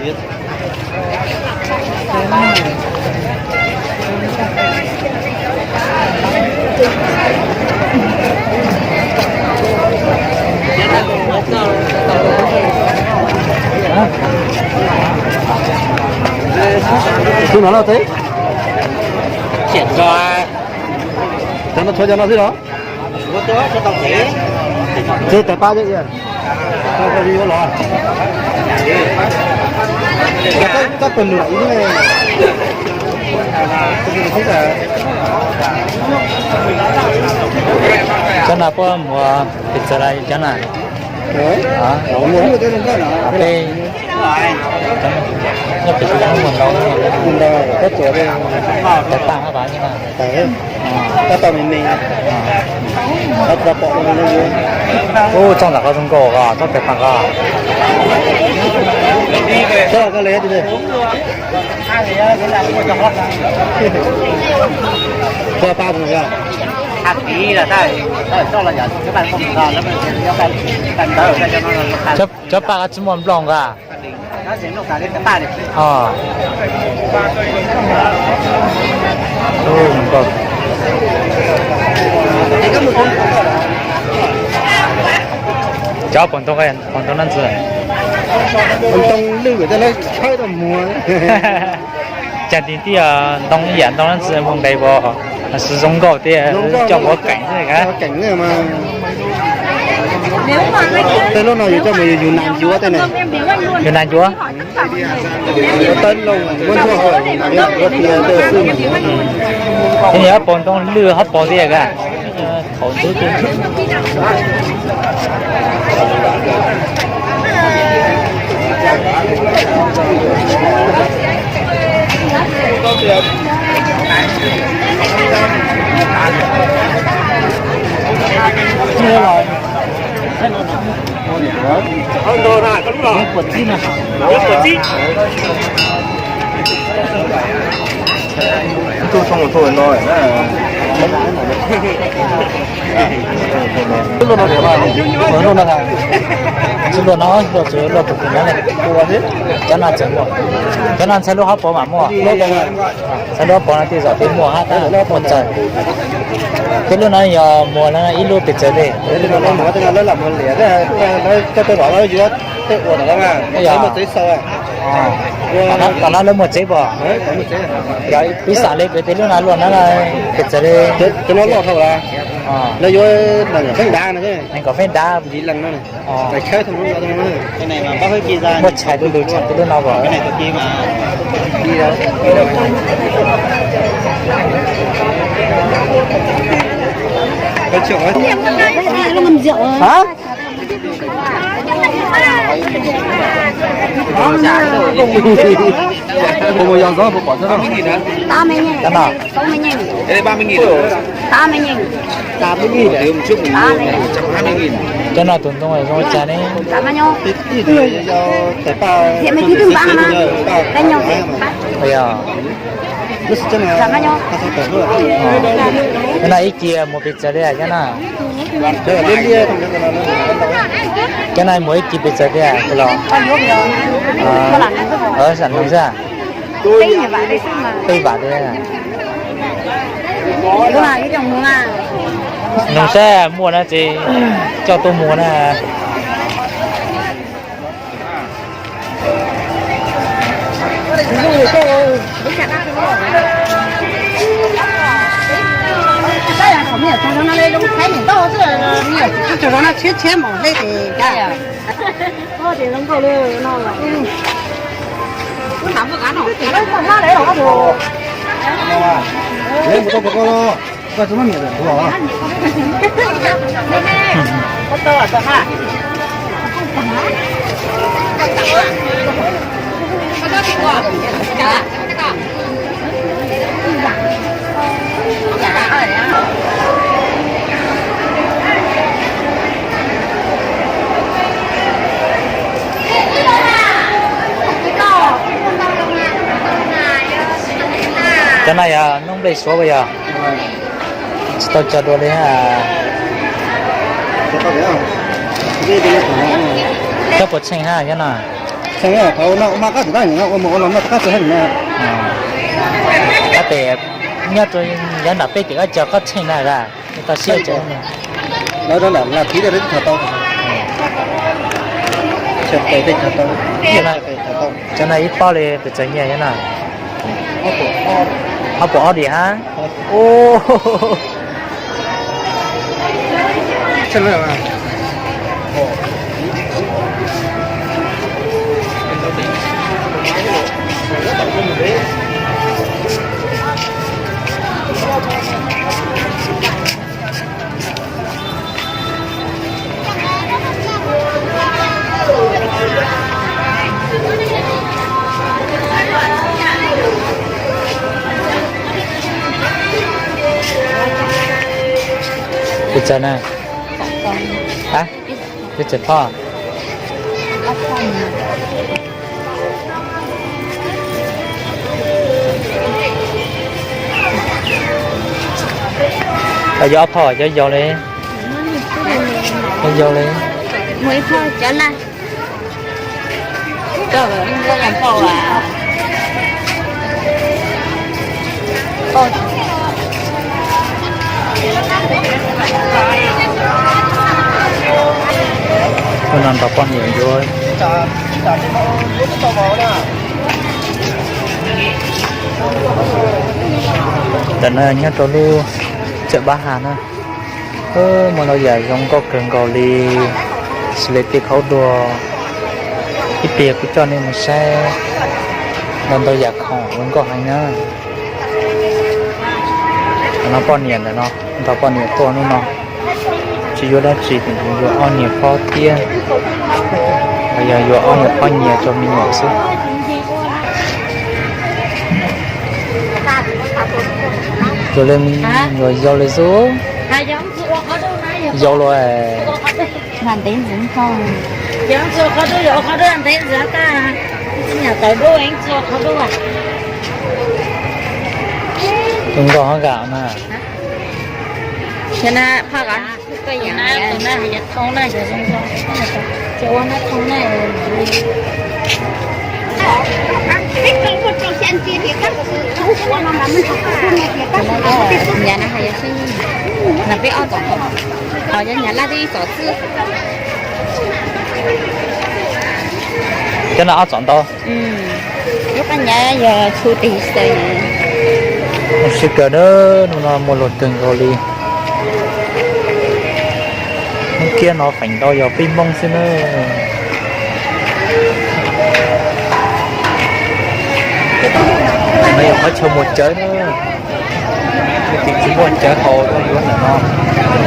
Tus no no teb. Cov no tshuav cov no xwb los? Tsis tawm pab thiab. Los, cov pawg lug ib ne. Cov no puab muag pes tsawg lawm cov na? Peb, nyob pes tsawg muag ntau, tawm paj hab pas na. Ub, txoj ntawm ko zoo nkauj os, txoj pem pam ko. Cov paj ko tsis muaj nplooj nqa. Cov pom ntoo, pom ntoo no ntxiv. Cas tim tij ntoo ib yam ntoo no ntxiv mus nqes pom, zoo nkauj thiab, coj ua keem xwb. Tej lub no yus coj mus yus nas ncuav tej ne. Yus nas ncuav. Ces yog pom ntoo lwj hab pom tiag ka. Thaum ntub tiag. Tsis luaj no, luaj tus no, cov no txawm muaj, cov no ntxhais lub hauv paus mam muaj, ntxhais lub hauv paus no tej zaum tej muaj hab tab muaj txawg. Tej lub no yog muag no ib lub pes tsawg tej? Tom no lawv muag tsev pom, yog pib xam li pem tej lub no luaj na, pes tsawg li? Nees nkaum feeb dav. Muaj tshais du lug tshais tej lub no pom. Cov no, cov no tus ntoo zoo li cas ne? Yog, cov no ib kis muag pes tsawg li cov no? Cov no muag ib kis pes tsawg thiab los? Sam noog xwb. Peb vam thiab. Noog saib muaj na ces coj tuaj muag na. Cov no yog noob nplej suav puas yog? Tsis tau tso dua li. Cov puas tsheej hab cov no? Thaum no ua mas koj tsis tau no, ua mus ua los no koj tsis haj na. Koj tes nyob rau yav nram peb ces koj cog koj tsheej na, tau siab. Lawv rau nram Las Thiv rau tau. Cov no ib pob li pes tsawg nyiaj na? Ob puas ob dim hab. Pes tsawg na? Pes tsawg phoj? Yog ob phoj, yog yau li. Yog yau li. Hnub no nrog poj niam yuav. Tam no nyob rau lub tsev Pab Has na. Muaj ntau yam zoo nkauj kawg nkaus li, xws li tej khaub dua, ib pliag kuv coj nej mus saib ntau ntau yam khoom zoo nkauj heev na. Tam no poj niam ntawm no, nrog poj niam tuaj hnub no, tsis yuav dab tsi, yuav ob niag phob tiab, yog yuav ob niag phob nyias rau me nyuam xwb. Yuav li, yuav yau li xwb. Yau los. Tus nkauj hab kam na. Nyav na hais yog, no peb ob txom, ho yog nyav laj twb ib txom xwb. Cov no ob txom ntau. Lub qab nyav yog txhu tis xwb. Zoo siab kawg na, hnub no muaj luag kawg nkaus li. Hnub kiab no feem ntau yog peb Hmoob xwb na. No yog qhov chaw muag cawv na. Ces tsis muaj cawv haus rau yuav ntawm no. Qab li qab no.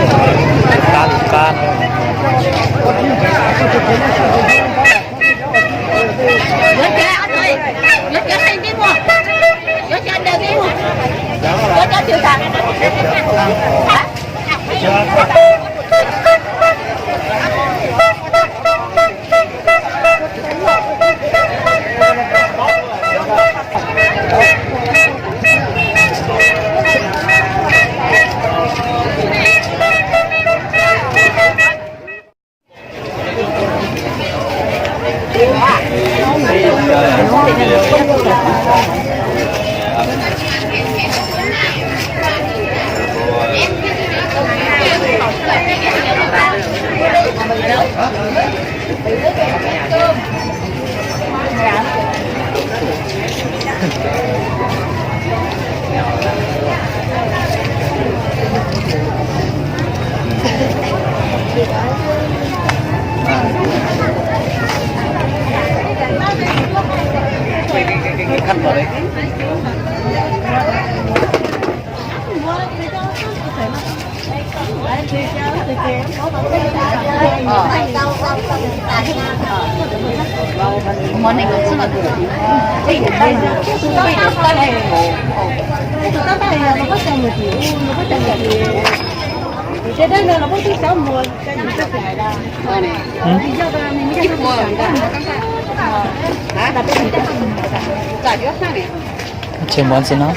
Tsis muaj ntxiv no.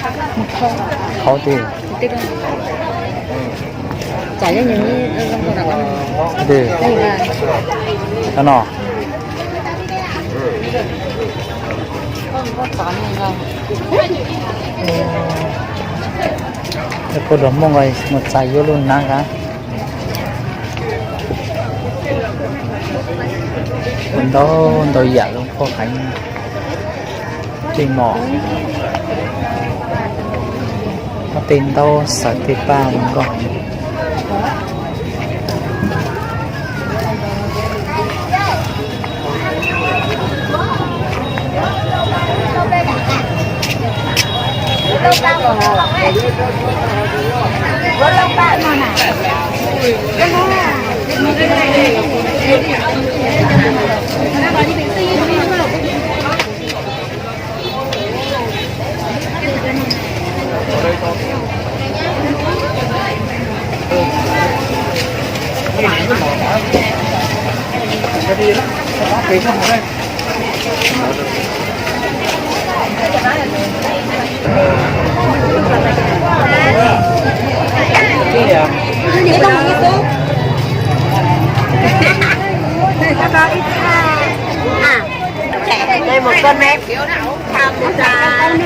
Qhov twg? Twg? No. Cov poj duam Hmoob mus txais yuav lub nab nqa. Ntau ntau yam zoo nkauj heev. Tej mom, tej ntaub xaws tej paj zoo nkauj heev.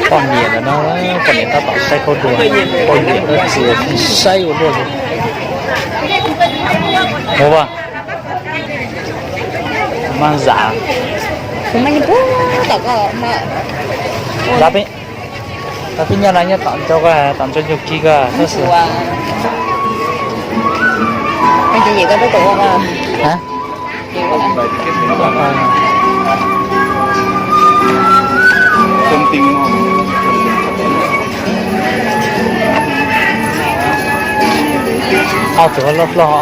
Poj niam ntawm no, poj niam tab tom saib khaub dua, poj niam tab tom saib ua luaj li. Ua, mas zam. Tab peb, tab peb nyob na, nyob tom ncauj ko, tom ncauj ncauj ki ko tab sis. Ob tug loj hlob.